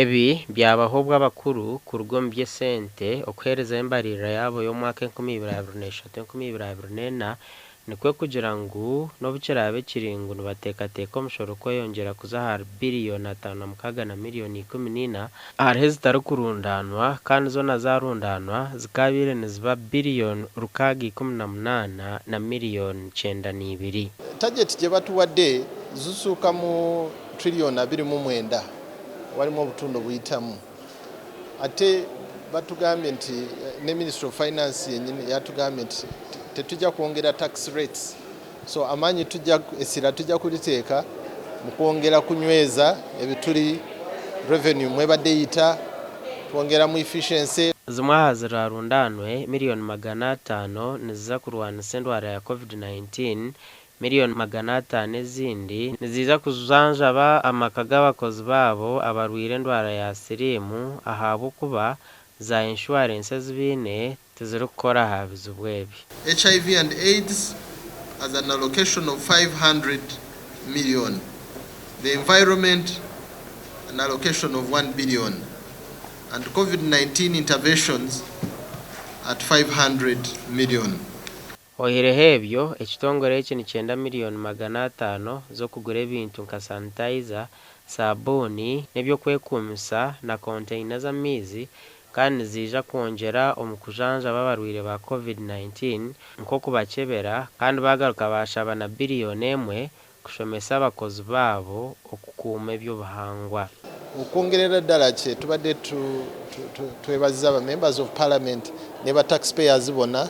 Ebi byabaho obu abakuru kuruga omu by'esente okuheereza embaririra yaabo y'omwaka 2023, 2024 nikwo kugira ngu n'obu kiraabe kiri ngu nibateekateeka omushoro kweyongyera kuza ahari biriyoni 56 na miriyoni 14, hariho ezitarikurundaanwa kandi zoona zaarundaanwa zikaabaire niziba biriyoni 618 na miriyoni 92. Target gye batuwadde zisuuka mu trillion 29 walimu obutundu obuyitamu ate batugambye nti ne Ministry of Finance yenyini yatugambye nti tetujja kwongera tax rates so amaanyi tujja essira tujja kuliteeka mu kwongera kunyweza ebituli revenue mwebadde eyita twongeramu efficiency. Zimwe aha ziraarundaanwe, miriyoni 500 niziza kurwanisa endwara ya Covid-19, Miriyoni 500 ezindi niziija kujanjaba amaka g'abakozi baabo abarwaire endwara ya siriimu ahabw'okuba za inshuwarensi ezi baine tizirikukora aha bizibu ebi. HIV and Aids as an allocation of 500 million, the environment an allocation of 1 billion and Covid-19 interventions at 500 million. Oihireho ebyo, ekitongore eki nikyenda miriyoni 500 z'okugura ebintu nka sanitayiza, saabuuni n'eby'okwekuumisa na konteyina z'amaizi kandi niziija kwongyera omu kujanjaba abarwaire ba Covid-19 nk'okubakyebera kandi baagaruka baashaba na biriyoni emwe kushomesa abakozi baabo okukuuma eby'obuhangwa. Okwongerera ddala kye tubadde twebaziza ba members of parliament ne ba tax payers bonna,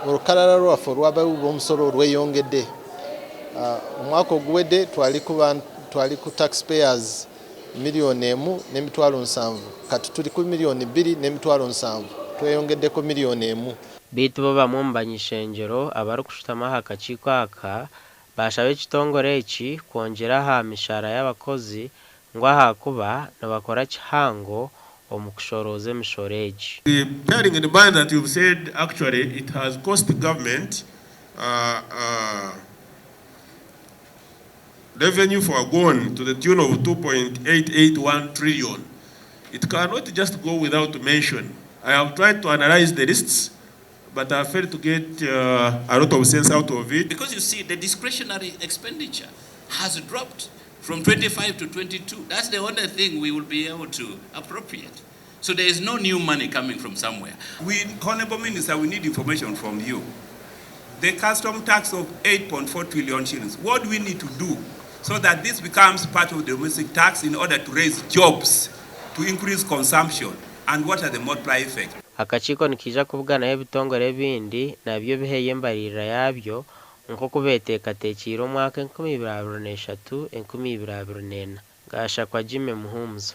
olukalala lwaffe olw'abawi b'omusolo lweyongedde. Omwaka oguwedde twali ku tax payers 1,700,000 kati tuli ku 2,700,000, tweyongeddeko 1 million. Beitu bo bamwe omu bany'ishengyero abarikushutama aha kakiiko aka baashaba ekitongore eki kwongyera aha mishaara y'abakozi ngu ahakuba nibakora kihango omu kushorooza emishoro egi. Bearing in mind that you've said actually it has cost government revenue foregone to the tune of 2.881 trillion. It cannot just go without mention. I have tried to analyze the lists, but I failed to get a lot of sense out of it. Because you see, the discretionary expenditure has dropped from 25 to 22. That's the only thing we will be able to appropriate. So there is no new money coming from somewhere. We, Honorable Minister, we need information from you. The custom tax of 8.4 trillion shillings. What do we need to do so that this becomes part of the domestic tax in order to raise jobs, to increase consumption, and what are the multiplier effects? Akakiiko nikiija kubuganayo ebitongore ebindi nabyo biheyo embaririra yaabyo nk'oku beeteekateekiire omwaka 2023, 2024. Gashakwa Jimmy Muhumuza.